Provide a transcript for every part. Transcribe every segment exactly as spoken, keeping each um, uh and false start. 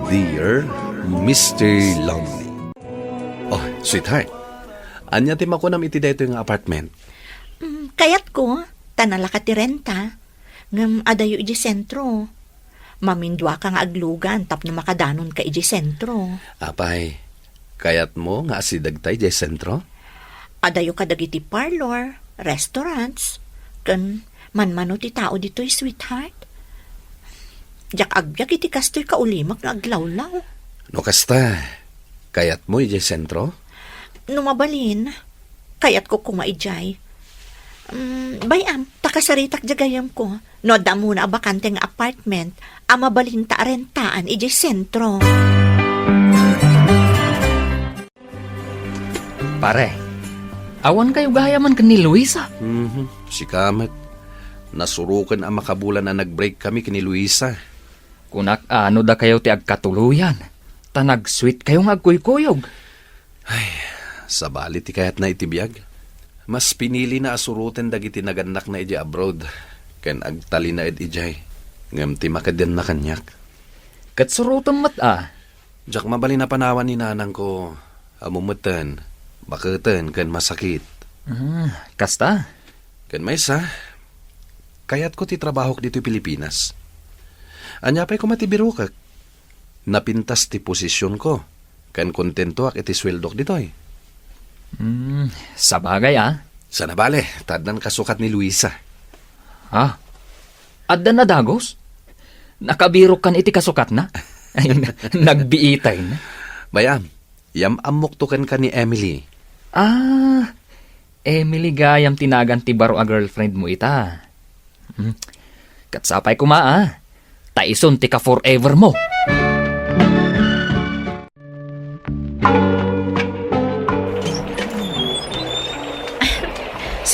Dear Mister Lonely. Oh, sweetheart. Ania ti makunam iti daytoy nga apartment? Mm, kayatko, ta nalaka ti renta. Ngem adayo idiay sentro. Maminduaka nga aglugan tapno makadanonka idiay sentro. Apay, kayatmo nga asidegta idiay sentro? Adayo kadagiti parlor, restaurants, ken manmano ti tao ditoy, sweetheart. Diak agbiag iti kastoy kaulimek nga aglawlaw. No kasta, kayatmo idiay sentro? No mabalin, kayatko koma idiay. Mm, bay-am, ta kasaritak diay gayyemko. No adda ammona a bakante nga apartment a mabalinta a rentaan idiay sentro. Pare, awan kayo gayaman ken ni Luisa? Mhm, sika met. Nasuroken a makabulan a nag-break kami ken ni Luisa. Kunak a no dakayo ti agkatuloyan, ta nag-sweet kayo nga agkuykuyog. Ay, sabali ti kayatna iti biag. Mas pinilina a suroten dagiti nagannakna idiay abroad, ken agtalinaed idiay. Ngem ti makeddianna kaniak. Ket surotem met a. Diak mabalin a panawan ni nanangko, ammom metten, baketen ken masakit. Hmm, kasta? Ken maysa, kayatko ti trabahok ditoy Pilipinas. Ania pay koma ti birokek? Napintas ti posisionko, ken kontentoak iti sueldok ditoy. Hmm, sabagay a. Saan a bale, ta addan kasukat ni Luisa. Ha? Addan a dagus? Nakabirokkan iti kasukatna? Ay, na-, nagbiitay na. Bay-am, yam-ammokto kenka ni Emily. Ah, Emily gayam ti nagan ti baro a girlfriend mo ita. Hmm. Ket sapay koma a, ta isun ti ka-forever mo.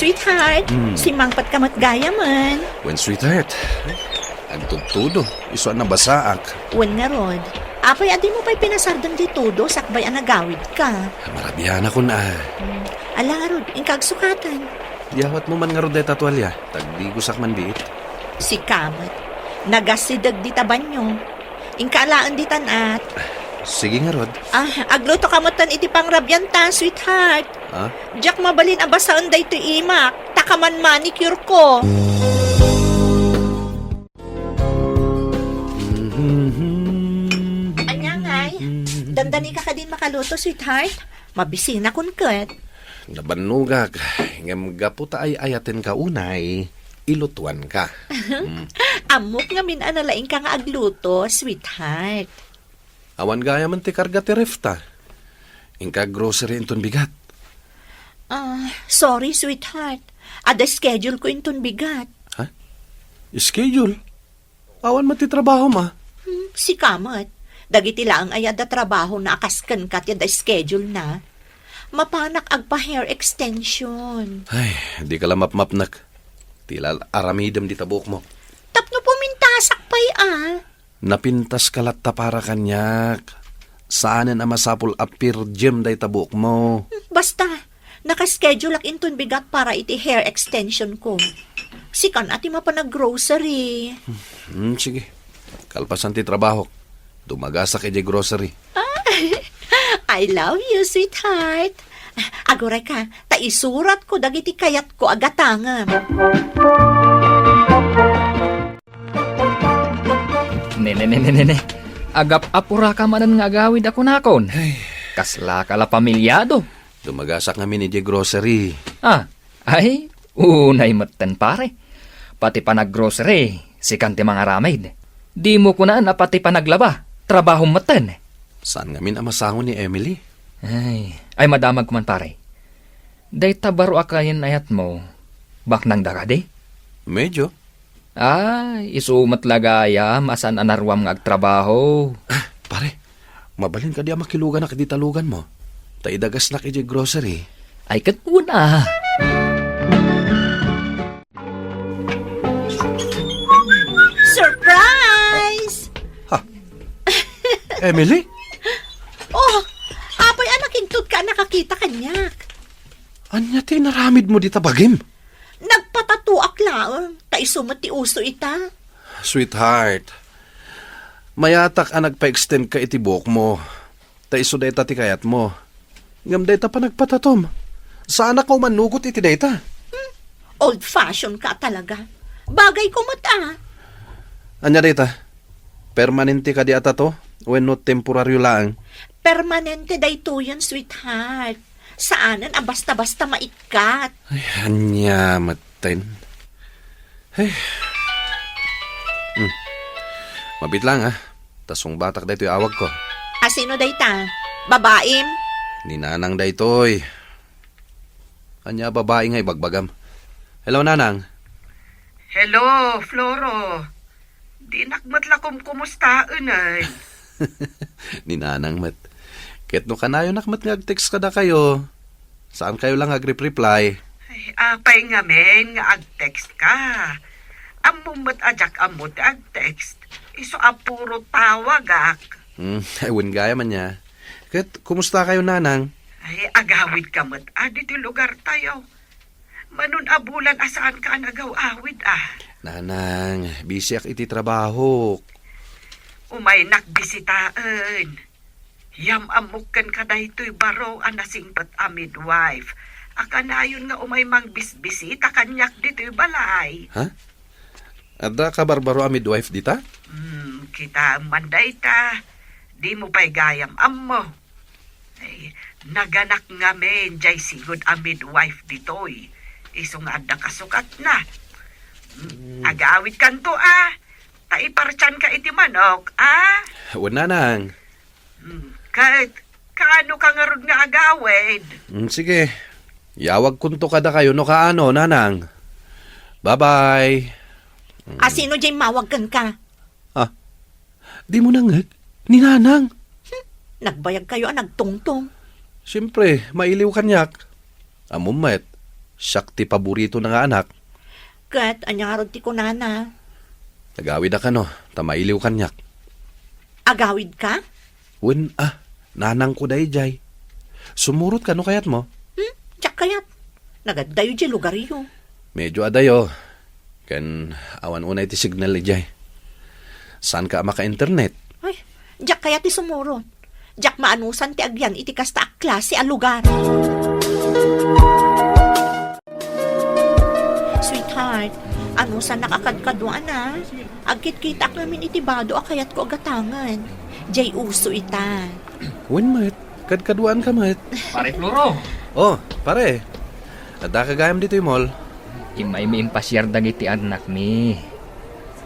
Sweetheart, hmm, simmangpetka met gayamen. Wen, sweetheart. Agtudtudo, isu a nabasaak. Wen ngarud, apay a dimo pay pinasardeng ti tudo sakbay a nagawidka? Marabianakon a. Hmm, ala ngarud, inka agsukatan. Yawatmo man ngarud dayta tualia, ta agdigosak man biit. Sika met. Nagasideg dita banio. Inka alaen ditan at. Sige ngarud. Ah, aglutoka metten iti pangrabianta, sweetheart. Ha? Diak mabalin a basaen daytoy imak, ta kaman manicure ko. Ania ngay? Dandanika kadin makaluto, sweetheart? Mabisinakon ket. Nabannogak, ngem gapu ta ay-ayatenka unay, ilutuanka. Mm. Ammok ngamin a nalaingka nga agluto, sweetheart. Awan gayamen ti karga ti refta. Inka grocery inton bigat. Ah, sorry, sweetheart. Adda schedule ko inton bigat. Ha? Schedule? Awan met ti trabahom a. Hmm, sika met. Dagiti laeng aya adda trabahona a kas kenka ti adda schedule na. Mapanak agpa-hair extension. Ay, dika la mapmapnek. Ti la aramidem dita buokmo. Tapno pumintasak pay a. Napintaska latta para kaniak. Saanen a masapul a per diem dayta buokmo. Hmm, basta, naka-scheduleak inton bigat para iti hair extension ko. Sikan a ti mapan ag-grocery. Hmm, sige. Kalpasan ti trabahok, dumagasak idiay grocery. Ah, I love you, sweetheart. Agurayka, ta isuratko dagiti kayatko a gatangem. Ne, ne, ne, ne, ne, ne. Agap-apuraka manen nga agawid a kunakon. Ay. Kaslaka la pamilyado. Dumagasak ngamin idiay grocery. Ah, ay, unay metten, pare. Pati panag-grocery, sikan ti mangaramid. Dimo kunaen a pati panaglaba, trabahom metten. Saan ngamin a masango ni Emily? Ay, ay, madamag man, pare. Dayta baro a kayen-ayatmo, baknangda kadi? Medyo. Ay, isu met la gayam a saan a naruam nga agtrabaho. Ah, pare, mabalin kadi a makiluganak dita luganmo? Ta idagasnak idiay grocery. Ay, ket una. Surprise! Ha? Emily? Oh, apay a nakigtot ka a nakakita kaniak? Ania ti inaramidmo dita bagim? Nagpatatoak laeng, ta isu met ti uso ita. Sweetheart, Mayatak a nagpa-extend ka iti buokmo, ta isu dayta ti kayatmo. Ngem dayta panagpatatom, saanak a umanugot iti dayta. Old fashion ka talaga. Bagay ko met, ah. Ania dayta? Permanente kadi a tato wenno temporario laeng? Permanente daytoyen, sweetheart. Saanen a basta-basta maikkat. Ay, ania metten. Ay. Hmm. Mabit lang, ah. Ta sungbatak daytoy awagko. A sino dayta? Babaim? Ni Nanang daytoy. Ania a babai nga ibagbagam? Hello, Nanang. Hello, Floro. Dinak met la kumkumustaen, ay. Ni Nanang met. Ket no kanayonak met nga ag-text kadakayo, saan kayo lang agrep-reply. Ay, apay ngamin nga ag-text ka? Ammom met a diak ammo ti ag-text. Isu a puro tawagak. Hmm, ay, wen gayam ania. Ket, kumusta kayo, Nanang? Ay, agawid ka met, adi ti lugar tayo. Manon a bulan a saan ka a nagaw-awid, ah. Nanang, busy ak iti trabahok. Umaynak bisitaen. Yam-ammok ken kadaytoy baro a nasingpet a midwife. A kanayon nga umay mangbisbisita kaniak ditoy balay. Ha? Adda ka barbaro a midwife dita? Hmm, kitaem man dayta. Dimo pay gayam ammo. Ay, naganak ngamin jay sigud a midwife ditoy. Isu nga adda kasukatna. Hmm, agawid kanto, ah. Ta ipartian ka iti manok, ah. Wen, Nanang. Hmm, ket, kaano ka ngarud nga agawid? Hmm, sige. Yawagkonto kadakayo no kaano, Nanang. Bye-bye. A sino jay mawag kenka? Ah, di mo nangeg? Ni Nanang. Nagbayag kayo a nagtungtong. Siyempre, mailiw kaniak. Ammom met, siak ti paborito na nga anak. Ket ania ngarud ti kunana? Agawid a kano, ta mailiw kaniak. Agawid ka? Wen a, nanang ko dayjay. Sumurot ka no kayat mo. Hmm? Diak kayat. Nagaddayo di lugaryo. Medyo adayo. Ken awan unay ti signal idiay. Saan ka a maka-internet? Ay, diak kayat ti sumurot. Diak maanusan ti agyan iti kasta a klase a lugar. Sweetheart, anusannak a kadkaduan a. Agkitkitaak ngamin iti bado a kayatko a gatangen. Diay uso ita. Wen met, kadkaduan ka met. Pare Floro! Oh, pare. Adda ka gayam ditoy mall? Immay mi impasiar dagiti annakmi.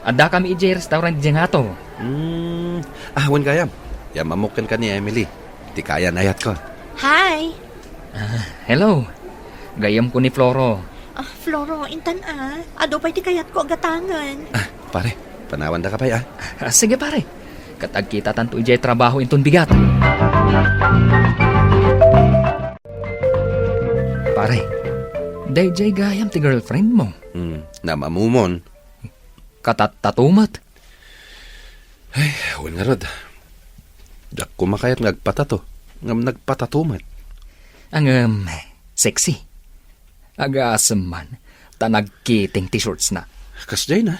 Adda kami idiay restaurant idiay ngato. Hmm. Ah, wen gayam. Yam-ammok kenka ni Emily. Ti kayan-ayatko. Hi! Ah, hello. Gayamko ni Floro. Ah, Floro, intan a. Adu pay ti kayatko a gatangen. Ah, pare, panawandaka pay a. Ah, sige, pare. Ket agkitatanto idiay trabaho inton bigat. Pare, daydiay gayam ti girlfriend mo. Hmm, nam-amumon. Katattato met. Ay, wen ngarud. Diak koma kayat nga agpatato, ngem nagpatato met. Ngem, sexy. Agasem man, ta nagkiting ti shorts na. Kasdiay na.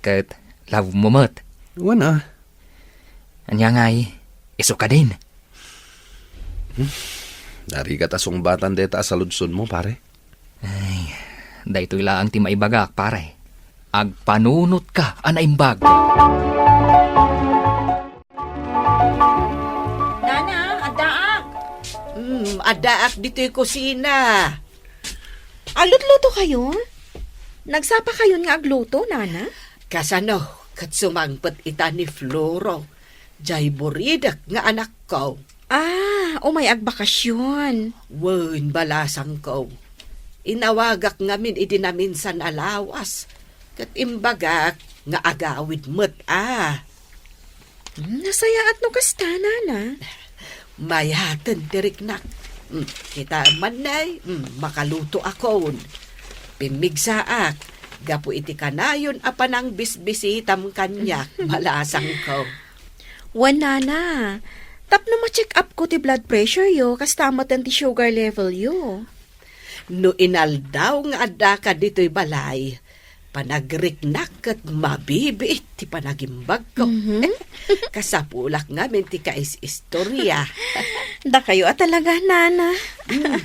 Ket, love mo met. Wen a. Ania ngay, isu kadin? Hmm. Narigat a sungbatan deta a saludsodmo, pare. Ay, daytoy laeng ti maibagak, pare. Agpanunotka a naimbag. Nana, addaak. Hmm, addaak ditoy kusina. Alutluto kayo? Nagsapa kayon nga agluto, Nana? Kasano, ket sumangpet ita ni Floro. Jay buridek nga anakko. Ah, umay agbakasyon. Wen, balasangko. Inawagak ngamin idi naminsan a lawas. Ket imbagak nga agawid met a. Hmm, nasayaat no kasta, Nana. Mayaten ti riknak. Hmm, kitaem man, nay. Hmm, makaluto akon. Pimmigsaak gapu iti kanayon a panangbisbisitam kaniak, balasangko. Wen, Nana, tapno ma-check up ko ti blood pressure yo, kasta met ti sugar level yo. No inaldaw nga addaka ditoy balay, Panagriknak ket mabibiit ti panagimbagko. Mhm. Kasapulak ngamin ti kais-istorya. Dakayo a talaga, Nana. Mm.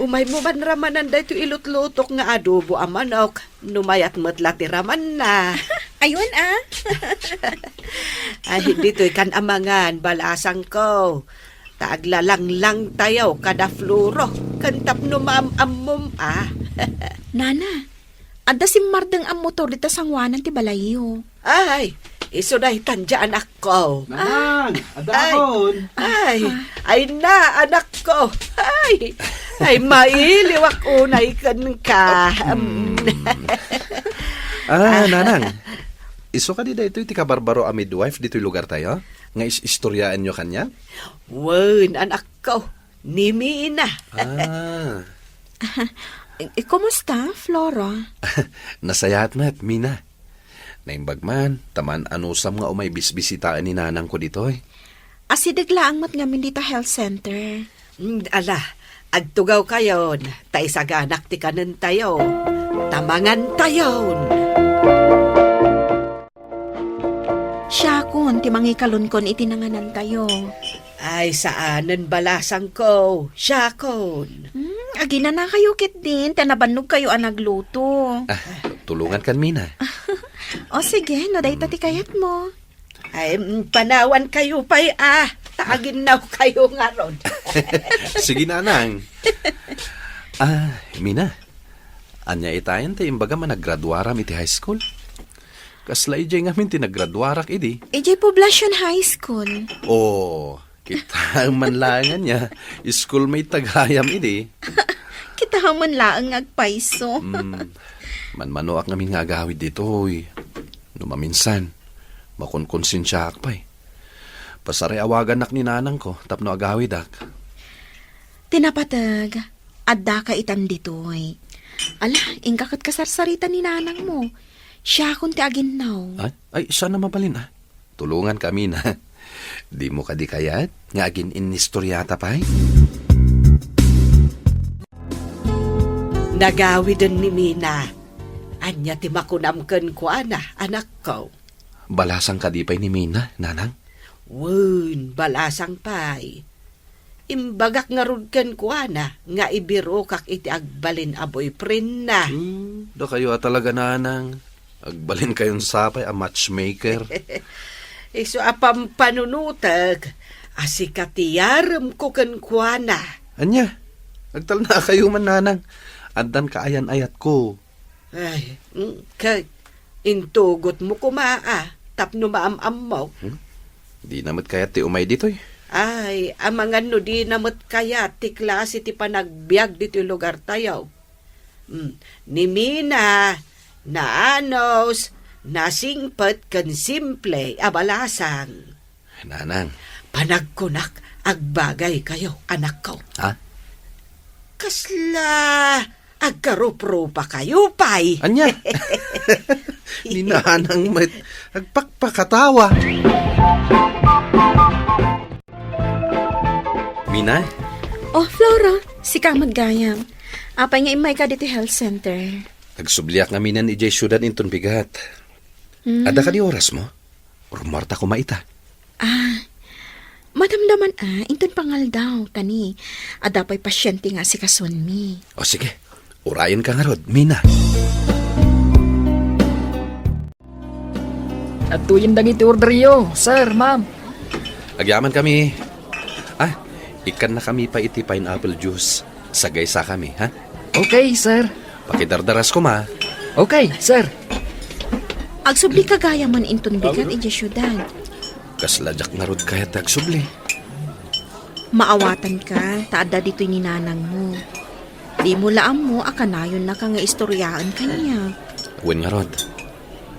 Umaymo man ramanan daytoy ilutlutok nga adobo a manok, no mayat met la ti ramanna. Ayun, ah. Ay, ditoy kan amangan, balasangko. Ta aglalanglangtayo kada Floro, ken tapno maam-ammom, ah. Nana, adda simmardeng a motor dita sanguanan ti balayyo. Ay, isu daytan dia, anakko. Nanang, adda Ay. akon. Ay, ay na, anakko. Ay, ay, mailiwak unay kenka. Mm. Ah, Nanang, isu kadi daytoy ti kabarbaro a midwife ditoy lugartayo? Nga is-istoryaenyo kaniak? Wen, anakko, ni Mina. Ah. Eh, kumusta, Flora? Nasayaat met, Mina. Naimbag man, ta maan-anusam nga umay bisbisitaen ni nanangko ditoy. Asideg laeng met ngamin dita health center. Mm, ala, agtugawkayon, ta isaganak ti kanentayo. Ta mangantayon. Siakon ti mangikalonkon iti nanganantayo. Ay, saanen, balasangko. Siakon. Hmm, aginanakayo ketdin, ta nabannogkayo a nagluto. Ah, tulongankan, Mina. O sige, no dayta ti kayatmo. Ay, mm, panawankayo pay, ah. Ta aginnawkayo ngarud. Sige, Nanang. Ah, Mina, ania itayen ti imbagam a naggraduaram iti high school? Kasla idiay ngamin ti naggraduarak idi. Idiay Poblacion High School. Oh, kita man laeng ania, schoolmate ta gayam idi. Kita man laeng nga agpayso. Mm, manmanoak ngamin nga agawid ditoy. No maminsan, makonkonsensiaak pay. Pasaray awagannak ni nanangko tapno agawidak. Ti napateg, addaka itan ditoy. Ala, inka ket kasarsarita ni nanangmo. Siakon ti aginnaw. Ay, ay, saan a mabalin, ah. Tulonganka, Mina. Dimo kadi kayat nga agin-innistoriata pay? Nagawiden ni Mina. Ania ti makunam kenkuana, anakko? Balasang kadi pay ni Mina, Nanang? Wen, balasang pay. Imbagak ngarud kenkuana nga ibirokak iti agbalin a boyfriendna. Hmm, dakayo a talaga, Nanang. Agbalinkayon sapay a matchmaker. Isu a pampanunotek a sika ti yaremko kenkuana. Ania? Agtalnakayo man, Nanang. Addan kaayan-ayatko. Ay, mm, ket intugotmo koma, a, tapno maam-ammok. Hmm? Dina met kayat ti umay ditoy. Ay, amangan no dina met kayat ti klase ti panagbiag ditoy lugartayo. Mm, ni Mina, naanus, nasingpet ken simple a balasang. Nanang. Panagkunak, agbagaykayo, anakko. Ha? Kasla agkaruprupakayo pay. Ania? Ni Nanang met, agpakpakatawa. Mina? Oh, Flora, sika met gayam. Apay nga immayka ditoy health center? Agsubliak ngaminen idiay siudad inton bigat. Hmm. Adda kadi orasmo? Rummuarta koma ita. Ah, madamdaman a, inton pangaldaw, ta ni, adda pay pasiente nga asikasuenmi. O sige, urayenka ngarud, Mina. Adtoyen dagiti orderyo, sir, ma'am. Agyamankami. Ah, ikkannakami pay iti pineapple juice. Sagaysakami, ha? Okay, sir. Pakidardaras koma. Okay, sir. Agsublika gayamen inton bigat idiay siudad. Kasla diak ngarud kayat ti agsubli. Maawatanka, ta adda ditoy ni nanangmo. Dimo la ammo a kanayonnaka nga istoryaen kaniak. Wen ngarud.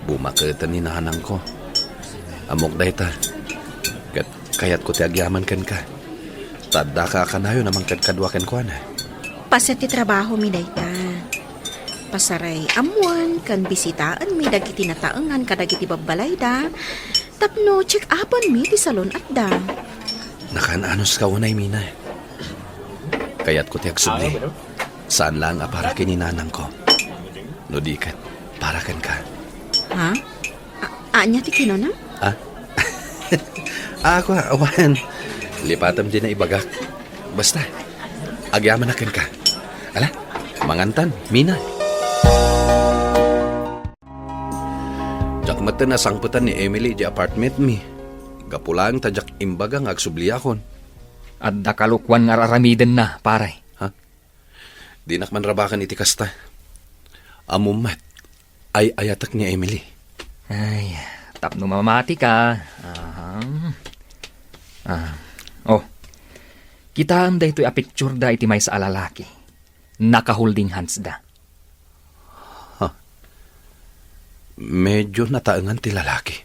Bumaketen ni nanangko. Ammok dayta. Ket kayatko ti agyaman kenka. Ta addaka a kanayon a mangkadkadua kenkuana. Paset ti trabahomi dayta. Pasaray ammoen ken bisitaenmi dagiti nataengan kadagiti babbalayda tapno check-upenmi ti salon-atda. Nakaan-anuska unay, Mina. Kayatko ti agsubli. Saan laeng a para ken ni nanangko. No di ket, Para kenka. Ha? A-, ania ti kinunam? Ah? Ah, ako, awan. Lipatem di naibagak. Basta, agyamanak kenka. Ala, mangantan, Mina. Diak met nasangpetan ni Emily di apartment mi. Gapu laeng ta diak imbaga nga agsubliakon. Adda kalokuan nga ar-aramidenna, pare. Ha? Dinak man rabaken iti kasta. Ammom met, ay-ayatek ni Emily. Ay, tapno mamati ka. Aha. Ah, oh. Kitaem daytoy a picture da iti maysa a lalaki. Naka-holding hands da. Ha? Medyo nataengan ti lalaki.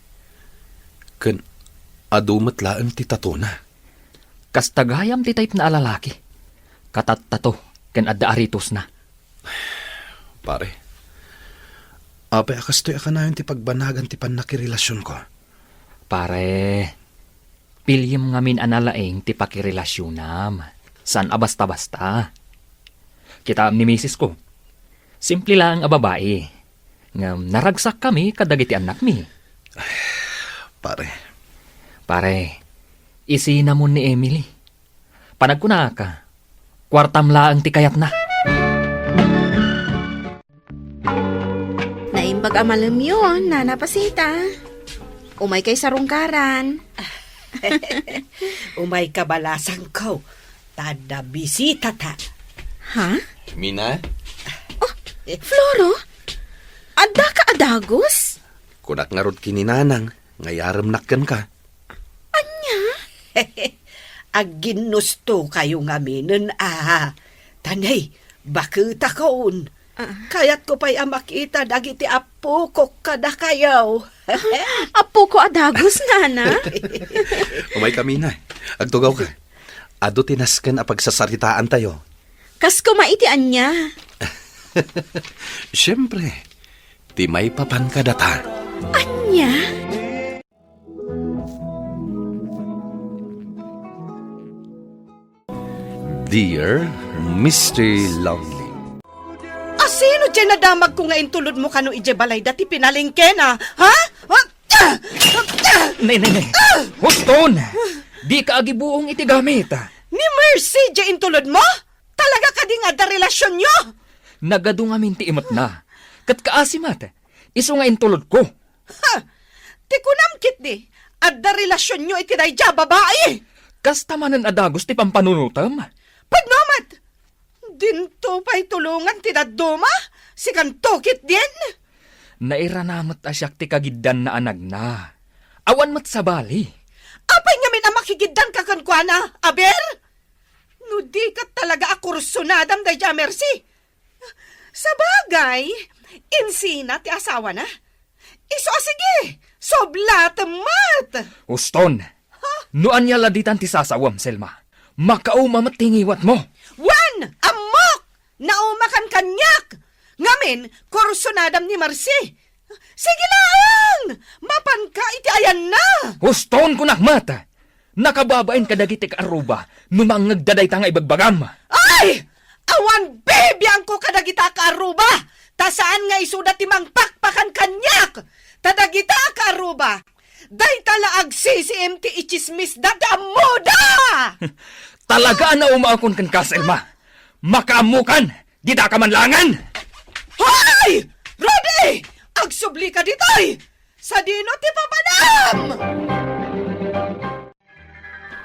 Ken adu met laeng ti tatona. Kasta gayam ti type na a lalaki. Katattato ken adda aritosna. Pare, apay a kastoy a kanayon ti pagbanagan ti pannakirelasionko? Pare, piliem ngamin a nalaing ti pakirelasionam. Saan a basta-basta. Kitaem ni misis ko. Simple laeng a babai. Ngem naragsakkami kadagiti annakmi. Pare. Pare, isinamon ni Emily. Panagkunaka, kuartam laeng ti kayatna. Naimbag a malemyo, Nana Pasita. Umaykay sarungkaran. Umayka balasangko, ta adda bisitata. Ha? Mina? Oh, Floro? Addaka a dagus? Kunak ngarud ken ni Nanang nga yaremnak kenka. Ania? Agginnustokayo ngaminen a. Tanay, baketakon. Ah. Kayatko pay a makita dagiti appokok kadakayo. Appoko a dagus, Nana? Umayka, Mina. Agtugawka. Adu ti nasken a pagsasaritaantayo. Kas koma iti ania? Siempre, ti maipapan kadata. Ania? Dear Mister Lonely. Asino diay nadamagko nga intulodmo kano idiay balayda ti pinalengkena? Ha? Ne, ne, ne. Huston! Dika agibuong iti gamit. Ni Mercy diay intulodmo? Talaga kadi nga adda relasionyo? Nagadu ngamin ti imetna. Ket kaasi met, isu nga intulodko. Ha! Ti kunam ketdi, adda relasionyo iti daydiay a babai! Kasta manen a dagus ti pampanunotem? Pudno met! Dinto pay tulongan ti dadduma? Sikanto ketdin? Nairana met a siak ti kagiddanna a nagna. Awan met sabali. Apay ngamin a makigiddanka kenkuana, Aber? No di ket talaga a kursunadam daydiay a Mercy. Sabagay, insina ti asawana. Isu a sige, sublatem met. Uston, ha? No ania la ditan ti sasawem, Selma, makauma met ti ngiwatmo. Wen, ammok! Naumakan kaniak! Ngamin, kursunadam ni Mercy. Sige laeng! Mapanka iti ayanna! Uston, kunak met! Nakababain kadagiti kaarruba no mangngegda dayta nga ibagbagam. Ay! Awan bibiangko kadagita a kaarruba, ta saan nga isuda ti mangpakpakan kaniak. Ta dagita a kaarruba, dayta la agsisiim ti itsismisda ti ammoda! Talaga a naumaakon kenka, Selma. Makaammokan, dita ka manlaengen! Hoy! Rudy! Agsublika ditoy! Sadino ti papanam?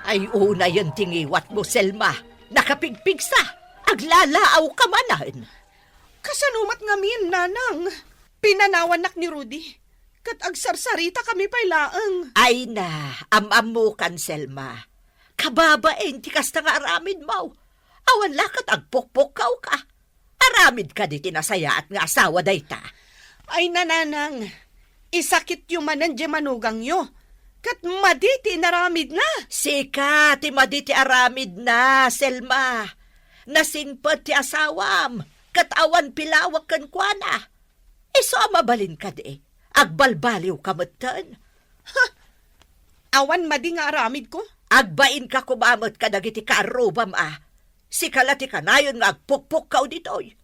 Ay, unayen ti ngiwatmo, Selma. Nakapigpigsa. Aglalaawka manen. Kasano met ngamin, Nanang? Pinanawannak ni Rudy. Ket agsarsaritakami pay laeng. Ay na, am-ammokan, Selma. Kababain ti kasta nga aramidmo. Awan la ket agpukpukkawka. Aramid kadi ti nasayaat nga asawa dayta? Ay, Nanang, isakityo manen diay manugangyo, ket madi ti inaramidna. Sika ti madi ti aramidna, Selma. Nasingpet ti asawam, ket awan pilawek kenkuana. Isu a mabalin kadi, agbalbaliwka metten. Ha! Awan madi nga aramidko? Agbainka koma met kadagiti kaarrubam a. Sika la ti kanayon nga agpukpukkaw ditoy.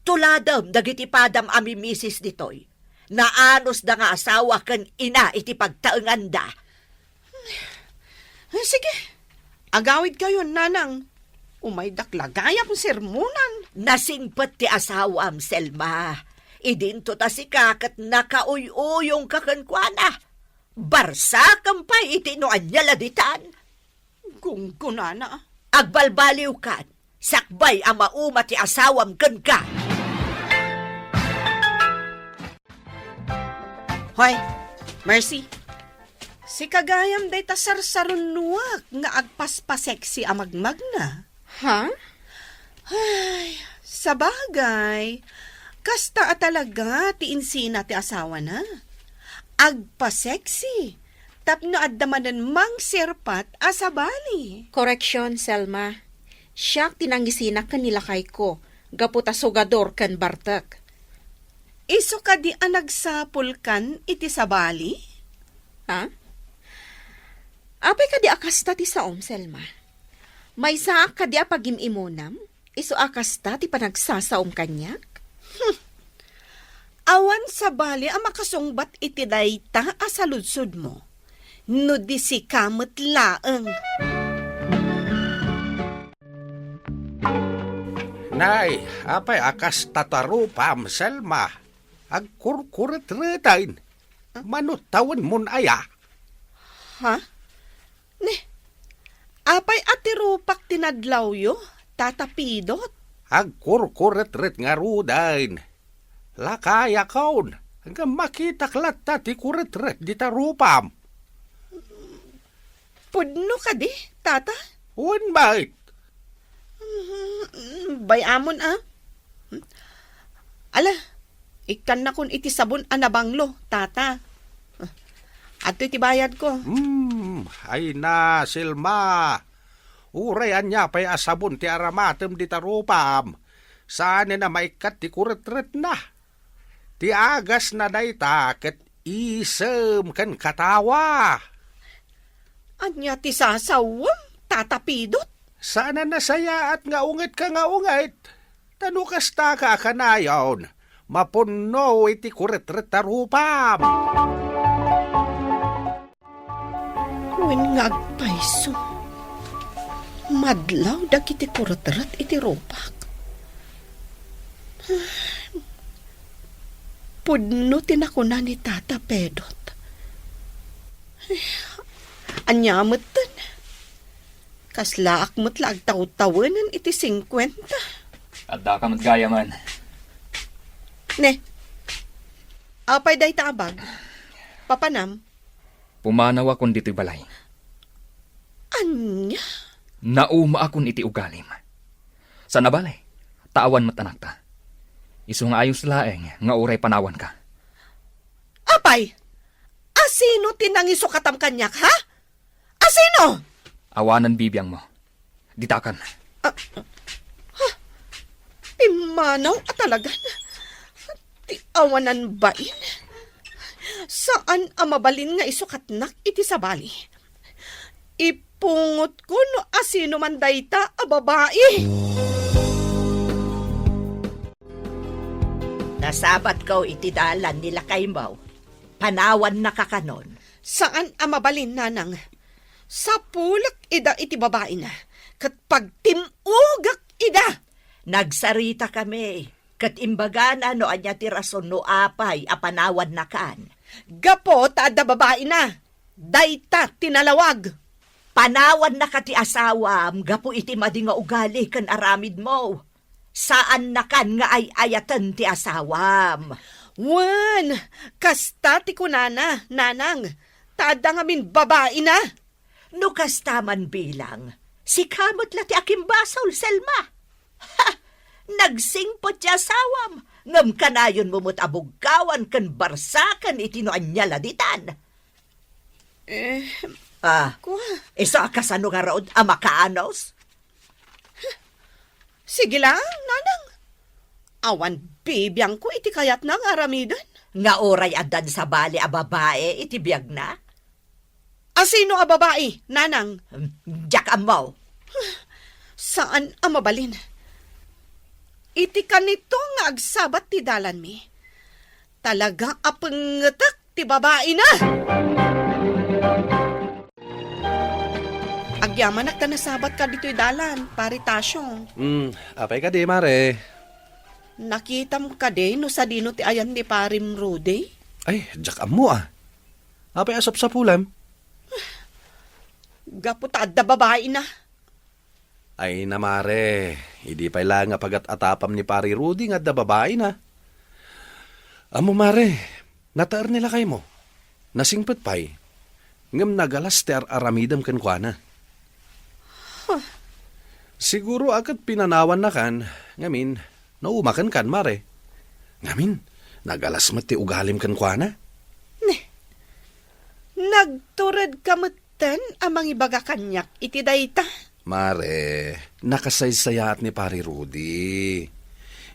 Tuladem dagiti padam a mimisis ditoy. Naanusda nga asawa ken ina iti pagtaenganda. Eh, sige, agawidkayon, nanang. Umaydak la gayam sermonan. Nasingpet ti asawam, Selma. Idinto ta sika ket nakauy-uyongka kenkuana. Barsakem pay iti no ania la ditan. Gunggonana. Agbalbaliwkan, sakbay a mauma ti asawam kenka. Hoy, Mercy. Sika gayam dayta sarsarunoak nga agpaspaseksi a magmagna. Ha? Ay, sabagay, kasta a talaga ti insina ti asawana. Agpaseksi, tapno adda manen mangserpat a sabali. Koreksyon, Selma. Siak ti nangisina ken ni lakayko, gapu ta sugador ken bartek. Isu kadi a nagsapulkan iti sabali? Ha? Apay kadi a kasta ti saom, Selma? Maysaak kadi a pagim-imunam? Isu a kasta ti panagsasaom kaniak? Hmm. Awan sabali a makasungbat iti dayta a saludsodmo. No di sika met laeng. Nay, apay a kasta ti rupam, Selma? Agkurkuretreten. Mano tawenmon aya? Ha? Ne, apay a ti rupak ti nadlawyo, Tata Pidot? Agkurkuretret ngaruden. Lakayakon, ngem makitak latta ti kuretret dita rupam. Pudno kadi, Tata? Wen met. Mm, bay-amon, a. Ala, ikkannakon iti sabon a nabanglo, Tata. Adtoy ti bayadko. Hmm, ay na, Selma. Uray ania pay a sabon ti aramatem dita rupam, saanen a maikkat ti kuretretna. Ti agasna dayta ket isem ken katawa. Ania ti sasawem, Tata Pidot? Saan a nasayaat nga ungetka nga unget. Ta no kastaka a kanayon, mapunno iti kuretret a rupam. Wen nga agpayso, madlaw dagiti kuretret iti rupak. Pudno ti nakuna ni Tata Pedot. Ania metten? Kaslaak met la agtawtawenen iti singkuenta. Addaka met gayamen. Ne, apay dayta a bag? Papanam? Pumanawakon ditoy balay. Ania? Naumaakon iti ugalim. Saan a bale, ta awan met anakta. Isu nga ayos laeng nga uray panawanka. Apay, asino ti nangisukatam kaniak, ha? Asino? Awanan bibiangmo. Ditakan. Ah, ha? Pimmanaw a talagan. Ti awanan bain. Saan a mabalin nga isukatnak iti sabali. Ipungotko no asino man dayta a babai. Nasabatko iti dalan ni lakaymo. Panawannaka kanon. Saan a mabalin, nanang. Sapulek ida iti babaina, ket pagtim-ogak ida. Nagsaritakami, ket imbagana no ania ti rason no apay a panawannakan. Gapu ta adda babaina, dayta ti nalawag. Panawannaka ti asawam gapu iti madi nga ugali ken aramidmo. Saannakan nga ay-ayaten ti asawam. Wen, kasta ti kunana, nanang, ta adda ngamin babaina. No kasta man bilang, sika met la ti akimbasol, Selma. Ha! Nagsingpet ti asawam, ngem kanayonmo met a bugkawan ken barsaken iti no ania la ditan. Eh, ah, kua. Isu a kasano ngarud a makaanus? Sige lang, nanang. Awan bibiangko iti kayatna nga aramiden. Nga uray addan sabali a babae iti biagna? Asino a babae, nanang? Hmm, diak ammo. Saan a mabalin. Iti kanito nga agsabat ti dalanmi, talaga a pengetek ti babaina! Agyamanak ta nasabatka ditoy dalan, Pari Tasio. Hmm, apay kadi, Mare? Nakitam kadi no sadino ti ayan ni Parim Rudy? Ay, diak ammo, a. Apay a sapsapulem? Gapu ta adda babaina. Ay na, Mare, idi pay laeng a pagat-atapam ni Pari Rudy nga adda babaina. Ammo, Mare, nataer ni lakaymo. Nasingpet pay. Ngem nagalas ti ar-aramidem kenkuana. Huh. Siguro a ket pinanawannakan, ngamin, nauma kenkan, Mare. Ngamin, nagalas met ti ugalim kenkuana. Ne, nagturedka met ten a mangibaga kaniak iti dayta? Mare, nakasaysayaat ni Pari Rudy.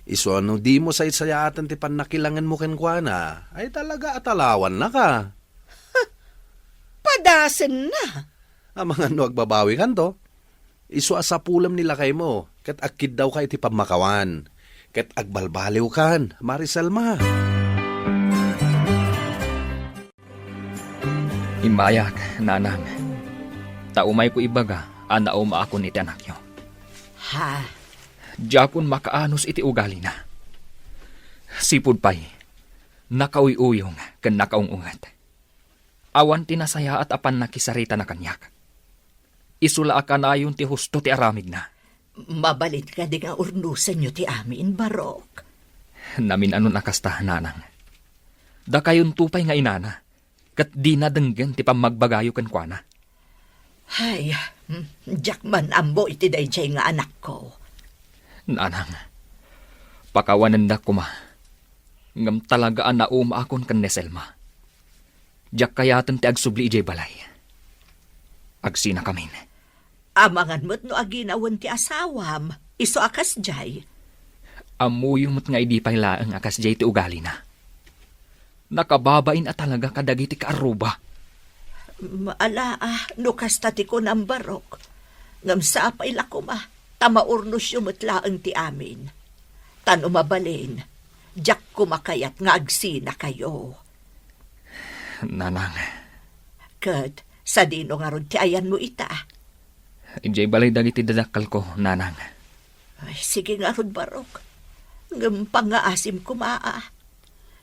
Isu a no dimo saysayaaten ti pannakilangenmo kenkuana, ay talaga a talawannaka. Padasenna! Amangan no agbabawikanto. Isu a sapulem ni lakaymo, ket agkiddawka iti pammakawan, ket agbalbaliwkan, Mare Selma. Immayak, nanang. Ta umayko ibaga a naumaakon iti anakyo. Ha? Diakon makaanus iti ugalina. Sipud pay, nakauyuyong ken nakaung-unget. Awan ti nasayaat a pannakisaritana kaniak. Isu la a kanayon ti husto ti aramidna. Mabalin kadi nga urnosenyo ti amin, Barok? Namin-anon a kasta, nanang. Dakayonto pay nga inana, ket dina denggen ti pammagbagayo kenkuana. Ay, hmm, diak man ammo iti daydiay nga anakko. Nanang, pakawanendak koma. Ngem talaga a naumaakon ken ni Selma. Diak kayaten ti agsubli idiay balay. Agsinakamin. Amangan met no aginawen ti asawam, isu a kasdiay. Ammoyo met nga idi pay laeng a kasdiay ti ugalina. Nakababain a talaga kadagiti kaarruba. Maala a no kasta ti kunam, Barok. Ngem sapay la koma, ta maurnosyo met laeng ti amin. Ta no mabalin, diak koma kayat nga agsinakayo. Nanang. Ket sadino ngarud ti ayanmo ita? Idiay balay dagiti dadakkelko, nanang. Ay, sige ngarud, Barok. Ngem pangngaasim koma a.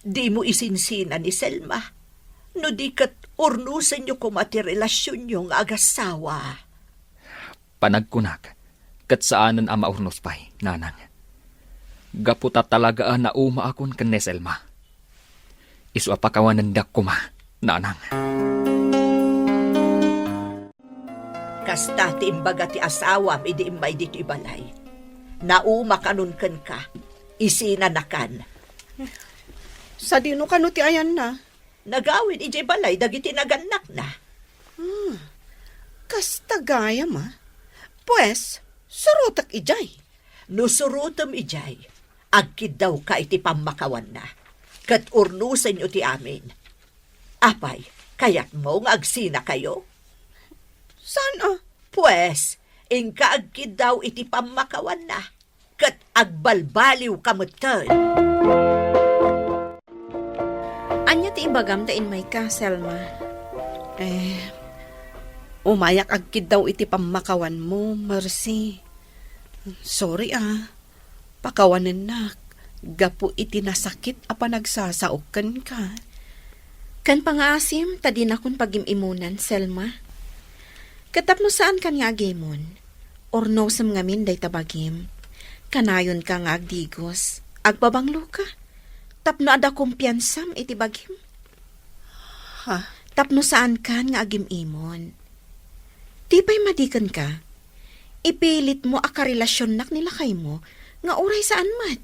Dimo isinsina ni Selma. No di ket urnosenyo koma ti relasionyo nga agassawa. Panagkunak, ket saanen a maurnos pay, nanang. Gapu ta talaga a naumaakon ken ni Selma. Isu a pakawanendak koma, nanang. Kasta ti imbaga ti asawam idi immay ditoy balay. Naumakanon kenka, isinanakan. Sadino kano ti ayanna? Nagawid idiay balay dagiti nagannakna. Hmm, kasta gayam a. Pues, surotek idiay. No surotem idiay, agkiddawka iti pammakawanna, ket urnosenyo ti amin. Apay, kayatmo nga agsinakayo? Saan a? Pues, inka agkiddaw iti pammakawanna, ket agbalbaliwka metten. Ania ti ibagam ta immayka, Selma? Eh, umayak agkiddaw iti pammakawanmo, Mercy. Sorry a. Pakawanennak gapu iti nasakit a panagsasaok kenka. Ken pangngaasim ta dinakon pagim-imunan, Selma. Ket tapno saankan nga agimon, urnosem ngamin dayta bagim. Kanayonka nga agdigos, agbabangloka, tapno adda kumpiansam iti bagim. Ha? Tapno saankan nga agim-imon. Ti pay madi kenka, ipilitmo a karelasionnak ni lakaymo nga uray saan met.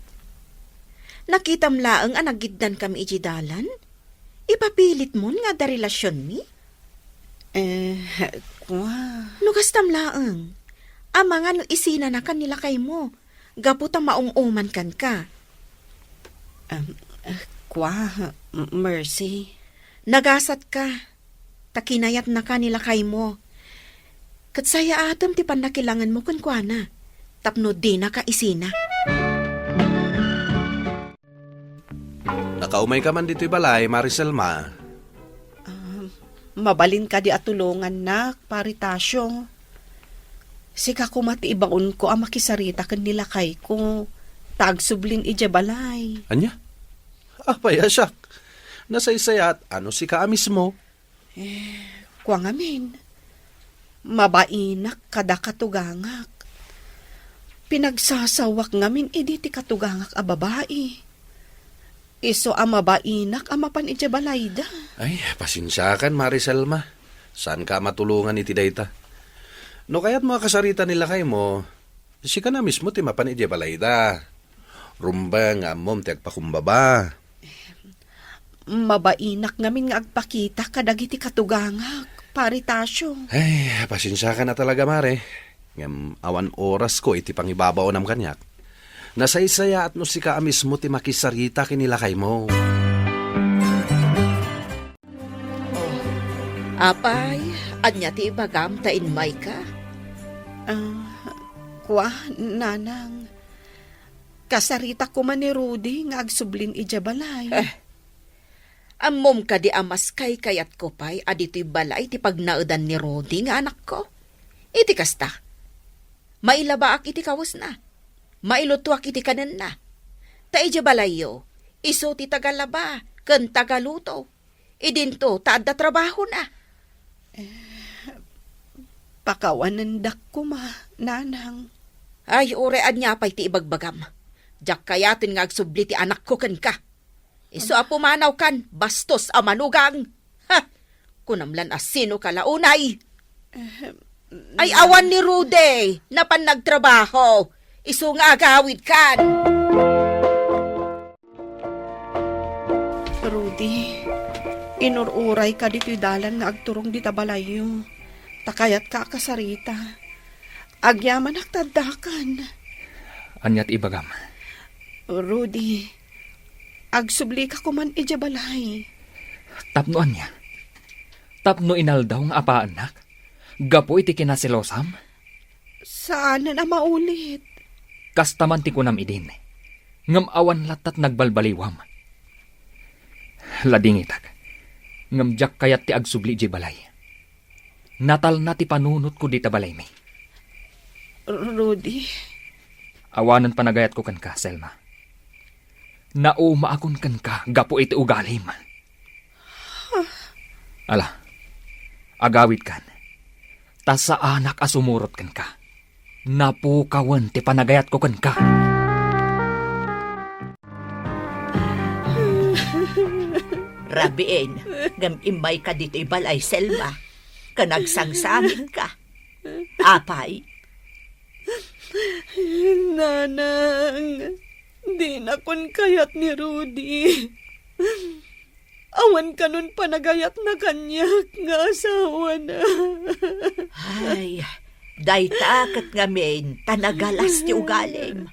Nakitam laeng a nagiddankami idiay dalan? Ipapilitmon nga adda relasionmi? Eh, kua. No kastam laeng, amangan no isinanakan ni lakaymo, gapu ta maum-uman kenka. Em, eh, kua, M-, Mercy. Nagasatka, ta kinayatnaka ni lakaymo. Ket sayaatem ti pannakilangenmo kenkuana, tapno dinaka isina. Kaumayka man ditoy balay, Mare Selma. Ah, mabalin kadi a tulongannak, Pare Tasio? Sika koma ti ibaonko a makisarita ken ni lakayko, ta agsublin idiay balay. Ania? Apay a siak? Nasaysayaat a no sika a mismo. Eh, kua ngamin, mabainak kada katugangak. Pinagsasawak ngamin idi ti katugangak a babai. Isu a mabainak a mapan idiay balayda. Ay, pasensiakan, Mare Selma. Saanka a matulongan iti dayta. No kayatmo a kasarita ni lakaymo, sika na mismo ti mapan idiay balayda. Rumbeng nga ammom ti agpakumbaba. Mabainak ngamin nga agpakita kadagiti katugangak, Pare Tasio. Ay, pasensiakan a talaga, Mare. Ngem awan orasko iti pangibabaonam kaniak. Nasaysayaat no sika a mismo ti makisarita ken ni lakaymo. Oh, apay, ania ti ibagam ta immayka? Ah, kua, nanang. Kasaritak koma ni Rudy nga agsublin idiay balay. Eh, ammom kadi a mas kaykayatko pay a ditoy balay ti pagnaedan ni Rudy nga anakko? Iti kasta, mailabaak iti kawesna, mailutoak iti kanenna. Ta idiay balayyo, isu ti tagalaba ken tagaluto. Idinto ta adda trabahona. Eh, pakawanendak koma, nanang. Ay, uray ania pay ti ibagbagam. Diak kayaten nga agsubli ti anakko kenka. Isu a pumanawkan, bastos a manugang. Ha! Kunam lan a sinoka la unay. Eh, Ay, awan ni Rudy. Napan nagtrabaho. Isu nga agawidkan. Rudy, inur-urayka ditoy dalan nga agturong dita balayyo. Ta kayatka a kasarita. Agyamanak ta addakan. Ania ti ibagam? Rudy, agsublika koman idiay balay. Tapno ania? Tapno inaldaw nga apaannak? Gapu iti kinaselosam? Saanen a maulit. Kasta man ti kunam idin, ngem awan lattat nagbalbaliwam. Ladingitak, ngem diak kayat ti agsubli idiay balay. Natalna ti panunotko dita balaymi. Rudy. Awanen panagayatko kenka, Selma. Naumaakon kenka gapu iti ugalim. Ala, agawidkan. Ta saanak a sumurot kenka. Napukawen ti panagayatko kenka. Rabiin, ngem immayka ditoy balay, Selma, ken agsangsangitka. Apay? Nanang, dinakon kayat ni Rudy. Awan kanon panagayatna kaniak nga asawana. Ay, dayta ket ngamin ta nagalas ti ugalim.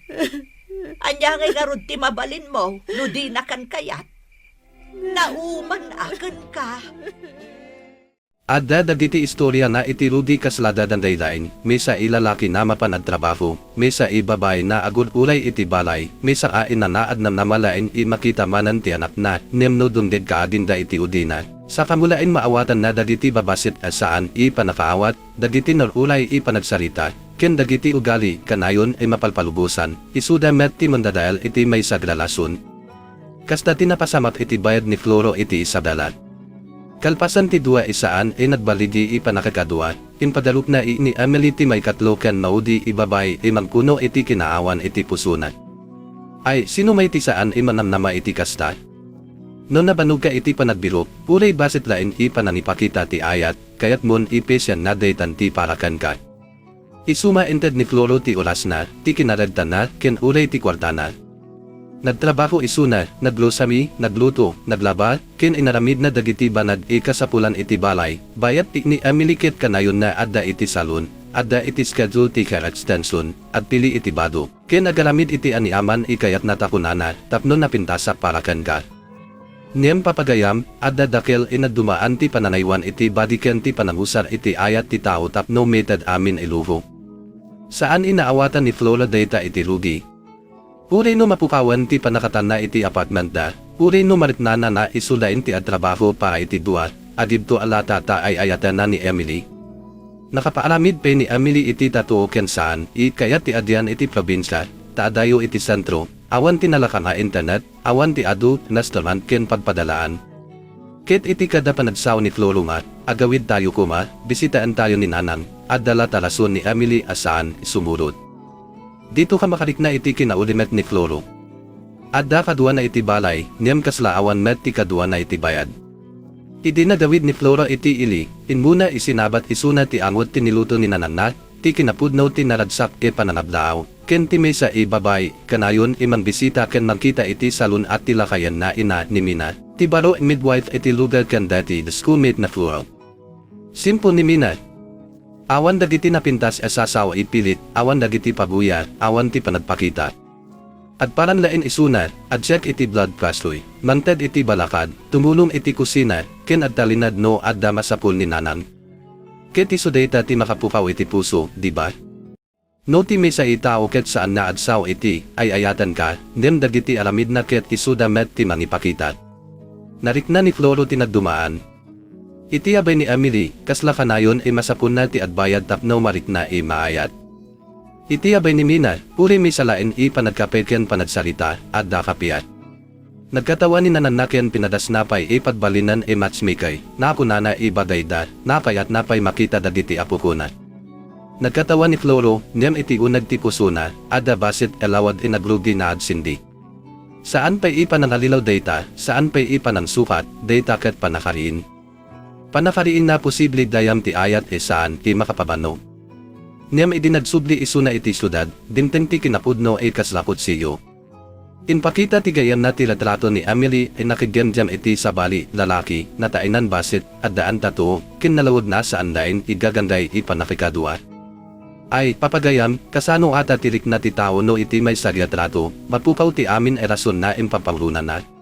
Ania ngay ngarud ti mabalinmo no dinakan kayat? Nauman a kenka. Adda dagiti istoriana iti Rudy kasla dadan daydain, maysa a lalaki a mapan agtrabaho, maysa a babai a agur-uray iti balay, maysa a ina a agnamnama laeng a makita manen ti anakna, ngem no dumngegka adinda iti udina. Saka mulaen maawatanna dagiti babassit a saan a pannakaawat, dagiti nur-uray a panagsarita, ken dagiti ugali a kanayon a mapalpalubosan, isuda met ti mandadael iti maysa a relasion. Kasta ti napasamak iti bayag ni Floro iti Isabela. Kalpasan ti dua a saan a nagbaligi a pannakakadua, impadalupna ni Emily ti maikatlo ken maudi a babai a mangkuno iti kinaawan iti pusona. Ay, sino may ti saan a manamnama iti kasta? No nabanogka iti panagbirok, uray bassit laeng a panangipakita ti ayat, kayatmon a pasienna daytan ti para kenka. Isuna, inted ni Floro ti orasna, ti kinaregtana, ken uray ti kuartana. Nagtrabaho isuna, naglusami, nagluto, naglaba, ken inaramidna dagiti banag a kasapulan iti balay, bayat ni Emily ket kanayonna adda iti salon, adda iti schedule ti hair extension, agpili iti bado, ken agaramid iti aniaman a kayatna ta kunana, tapno napintasak para kenka. Ngem papagayam, adda dakkel a nagdumaan ti pananaywan iti badi ken ti panangusar iti ayat ti tao tapno maited amin a luho. Saan a naawatan ni Floro dayta iti Rudy. Uray no mapukawan ti pannakatanna iti apartmentda, uray no mariknanana isu laeng ti agtrabaho para iti dua, agibto a lata ta ay-ayatenna ni Emily. Nakapaaramid pay ni Emily iti tattoo ken saan a kayat ti agyan iti probinsia, ta adayo iti sentro, awan ti nalaka nga internet, awan ti adu, restaurant ken pagpadalaan. Ket iti kada panagsao ni Floro nga, agawidtayo koma, bisitaentayo ni Nanang, adda la ta rason ni Emily a saan a sumurot. Ditoka makarikna iti kinauli met ni Floro. Adda kaduana iti balay, ngem kasla awan met ti kaduana iti bayad. Idi nagawid ni Floro iti ili, immuna a sinabat isuna ti angot ti niluto ni nanangna, ti kinapudno ti naragsak a panangablaaw, ken ti maysa a babai, kanayon a mangbisita ken mangkita iti salon a ti lakayenna ina ni Mina, ti baro a midwife iti lugar ken dayta a schoolmate na Floro. Simpo ni Mina. Awan dagiti napintas a sasao a pilit, awan dagiti paguya, awan ti panagpakita. Agparan laeng isuna, ag-check iti blood pressure, mangted iti balakad, tumulong iti kusina, ken agtalinaed no adda masapul ni Nanang. Ket isu dayta ti makapukaw iti puso, di ba? No ti maysa a tao ket saan nga agsao iti ay-ayatenka, ngem dagiti aramidna ket isuda met ti mangipakita. Narikna ni Floro ti nagdumaan. Iti abay ni Emily, kasla kanayon a masapulna ti agbayad tapno marikna a maayat. Iti abay ni Mina, uray maysa laeng a panagkape ken panagsarita, adda kapiat. Nagkatawa ni nanangna ken pinadasna pay a pagbalinan a matchmaker, nga kunana a bagayda, nga kayatna pay makita dagiti apokona. Nagkatawa ni Floro, ngem iti uneg ti pusona, adda bassit a lawag a nagrugi nga agsindi. Saan pay a panangalilaw dayta, saan pay a panangsukat, dayta ket pannakariin. Pannakariinna posible gayam ti ayat a saan a makapabannog. Ngem idi nagsubli isuna iti siudad, dimteng ti kinapudno a kasla kutsiyo. Impakita ti gayyemna ti retrato ni Emily a nakiggemgem iti sabali, lalaki, natainan bassit, addaan tattoo, ken nalawagna saan laeng a gagangay a pannakikadua. Ay, papagayam, kasano ata ti rikna ti tao no iti maysa a retrato, mapukaw ti amin a rasonna a pampaulonana?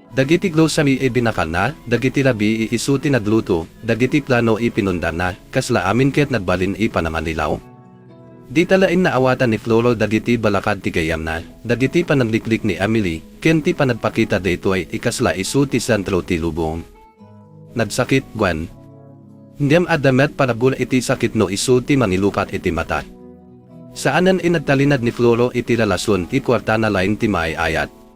Dagiti grocery a binakanna, dagiti rabii a isu ti nagluto, dagiti plano a pinundanna, kasla amin ket nagbalin a panangalilaw. Dita laeng naawatan ni Floro dagiti balakad ti gayyemna, dagiti panangliklik ni Emily, ken ti panagpakita daytoy a kasla isu ti sentro ti lubong. Nagsakit, wen. Ngem adda met parabur iti sakit no isu ti mangilukat iti mata. Saanen a nagtalinaed ni Floro iti relasion a kuartana laeng ti maay-ayat.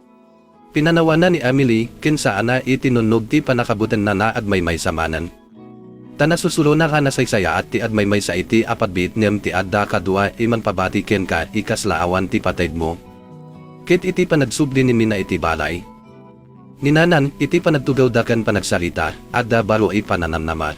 Pinanawanna ni Emily, ken saanna a tinunnog ti pannakabutengna nga agmaymaysa manen. Ta nasusurona nga nasaysayaat ti agmaymaysa iti apagbiit ngem ti adda kadua a mangpabati kenka a kasla awan ti pataymo. Ket iti panagsubli ni Mina iti balay, ni Nanang, iti panagtugawda ken panagsarita, adda baro a pananamnama.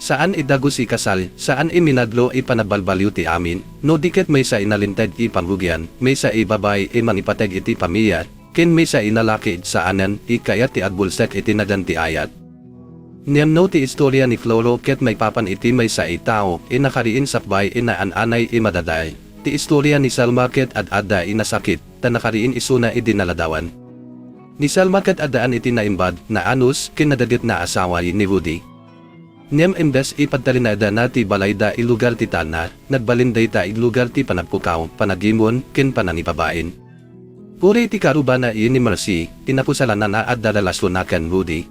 Saan a dagus a kasal, saan a milagro a panagbalbaliw ti amin, no di ket maysa a nalinteg a pangrugian, maysa a babai a mangipateg iti pamilya, ken maysa a lalaki a saanen a kayat ti agbulsek iti nagan ti ayat. Ngem no ti istoria ni Floro ket maipapan iti maysa a tao a nakariin sakbay a naan-anay a madadael, ti istoria ni Selma ket ad-adda a nasakit, ta nakariin isuna idi naladawan. Ni Selma ket addaan iti naimbag, naanus, ken nadaget nga asawa ni Rudy. Ngem imbes a pagtalinaedana ti balayda a lugar ti taanna, nagbalin dayta a lugar ti panagpukaw, panagimon, ken panangibabain. Uray ti karubana a ni Mercy, inapusalanna nga adda relasionna ken Rudy.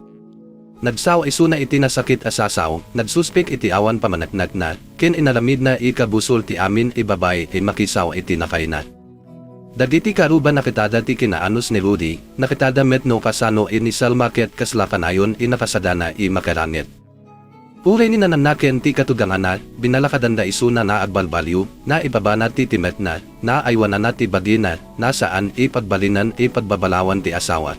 Nagsao isuna iti nasakit a sasao, nagsuspek iti awan pamaneknekna, ken inaramidna a kabusor ti amin a babai a makisao iti nakayna. Dagiti karuba nakitada ti kinaanus ni Rudy, nakitada met no kasano a ni Selma ket kasla kanayon a nakasagana a makiranget. Uray ni nanangna ken ti katuganganna, binalakadanda isuna nga agbalbaliw, nga ibabana ti timetna, nga aywanana ti bagina, nga saan a pagbalinen a pagbabalawan ti asawa.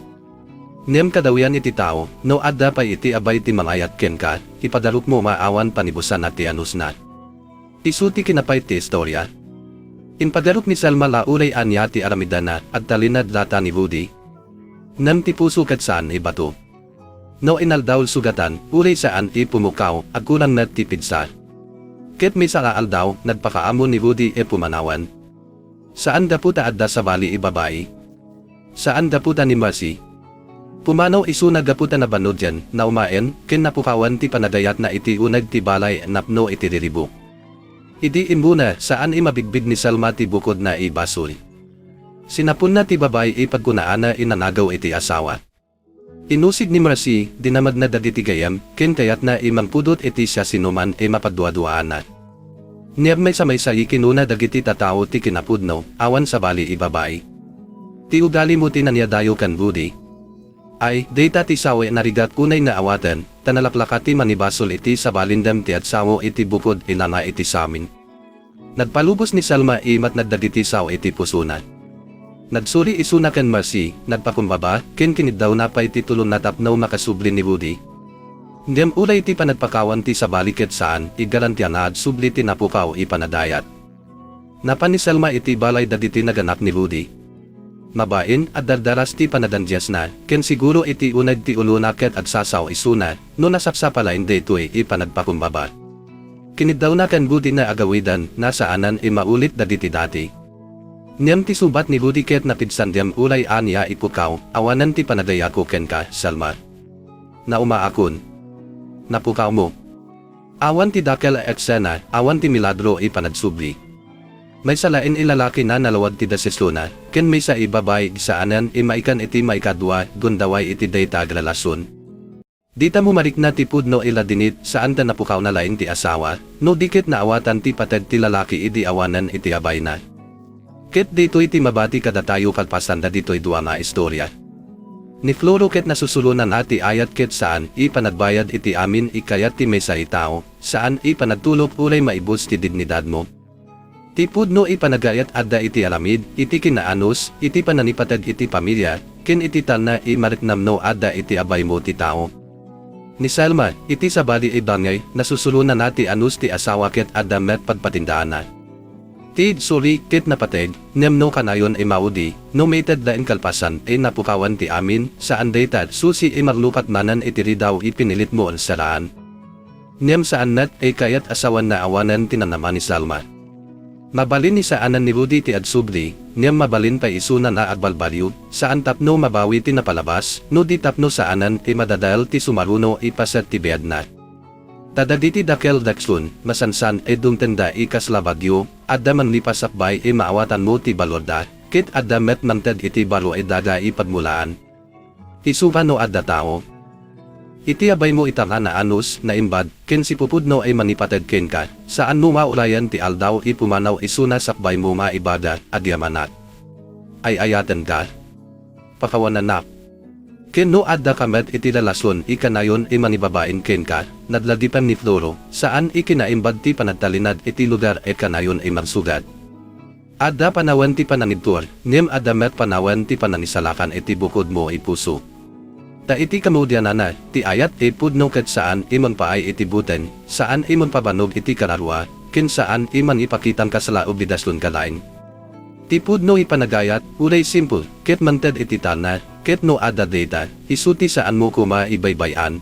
Ngem kadawian iti tao, no adda pay iti abay ti mangayat kenka, ipagarupmo nga awan panibusanna ti anusna. Isu ti kinapay ti istoria. Impagarop ni Selma la uray ania ti aramidana, agtalinaed lata ni Rudy. Ngem ti puso ket saan a bato. No inaldaw sugatan, uray saan a pumukaw, agkurang met ti pigsa. Ket maysa nga aldaw, nagpakaammo ni Rudy a pumanawan. Saan gapu ta adda sabali a babai. Saan gapu ta ni Mercy. Pumanaw isuna gapu ta nabannogen, naumaen, ken napukawan ti panagayatna iti uneg ti balay a napno iti riribuk. Idi immuna, saan a mabigbig ni Selma ti bukodna a basol. Sinapulna ti babai a pagkunaanna a nanagaw iti asawa. Inusig ni Mercy, dinamagna dagiti gayyem, ken kayatna a mangpudot iti siasinoman a mapagduaduaanna. Ngem maysa-maysa a kinuna dagiti tattao ti kinapudno, awan sabali a babai. Ti ugalimo ti naniadayo ken Rudy. Ay, dayta ti sao a narigat unay nga awaten, ta nalaklaka ti mangibasol iti sabalindem ti agsao iti bukod a langa iti samin. Nagpalubos ni Selma a matnag dagiti sao iti pusona. Nagsuri isuna ken Mercy, nagpakumbaba, ken kiniddawna pay ti tulonna tapno makasubli ni Rudy. Ngem uray ti panagpakawan ti sabali ket saan a garantia nga agsubli ti napukaw a panagayat. Napan ni Selma iti balay dagiti naganak ni Rudy. Mabain a dardaras ti panagandiasna, ken siguro iti uneg ti ulona ket agsasao isuna, no nasapsapa laeng daytoy a panagpakumbaba. Kiniddawna ken Rudy nga agawidan, nga saanen a maulit dagiti dati. Ngem ti subat ni Rudy ket napigsa ngem uray ania a pukaw, awanen ti panagayatko kenka, Selma. Naumaakon. Napukawmo. Awan ti dakkel a eksena, awan ti milagro a panagsubli. Maysa laeng a lalaki nga nalawag ti desisionna, ken maysa a babai a saanen a maikan iti maikadua, gundaway iti dayta a relasion. Dita mo marikna ti pudno a ladingit, saan ta napukawna laeng ti asawa, no di ket naawatan ti pateg ti lalaki idi awanen iti abayna. Ket ditoy ti mabati kadatayo kalpasan dagitoy dua nga istoria. Ni Floro ket nasusulonana ti ayat ket saan a panagbayad iti amin a kayat ti maysa a tao, saan a panagtulok uray maibus ti dignidadmo. Ti pudno a panagayat adda iti aramid, iti kinaanus, iti panangipateg iti pamilia, ken iti talna a mariknam no adda iti abaymo ti tao. Ni Selma, iti sabali a bangay, nasusulonana ti anus ti asawa ket adda met pagpatindaanna. Ti igsuri ket napateg, ngem no kanayon a maudi, no maited laeng kalpasan a napukawan ti amin, saan dayta, susi a marlukat manen iti ridaw a pinilitmo a saraan. Ngem saan met a kayat a sawen nga awanen ti nanama ni Selma. Mabalin a saanen ni Rudy ti agsubli, ngem mabalin pay isuna nga agbalbaliw, saan tapno mabawi ti napalabas, no di tapno saanen a madadael ti sumaruno a paset ti biagna. Ta dagiti dakkel a desisyon, masansan a dumtengda a kasla bagyo, adda manglipasakbay a maawatanmo ti balorda, ket adda met mangted iti baro a daga a pagmulaan. Isu pa no adda tao. Iti abaymo ita nga naanus, naimbag, ken sipupudno a mangipateg kenka, saanmo nga urayen ti aldaw a pumanaw isuna sakbaymo nga ibaga, agyamanak. Ay-ayatenka. Pakawanenak. Ken no adda ka met iti relasion a kanayon a mangibabain kenka, naglagipen ni Floro, saan a kinaimbag ti panagtalinaed iti lugar a kanayon a magsugat. Adda panawen ti panangibtur, ngem adda met panawen ti panangisalakan iti bukodmo a puso. Ta iti kamudianana, ti ayat a pudno ket saan a mangpaay iti buteng, saan a mangpabannog iti kararua, ken saan a mangipakitang kasla obligasionka laeng. Ti pudno a panagayat, uray simple, ket mangted iti talna, ket no adda dayta, isu ti saanmo koma a baybay-an.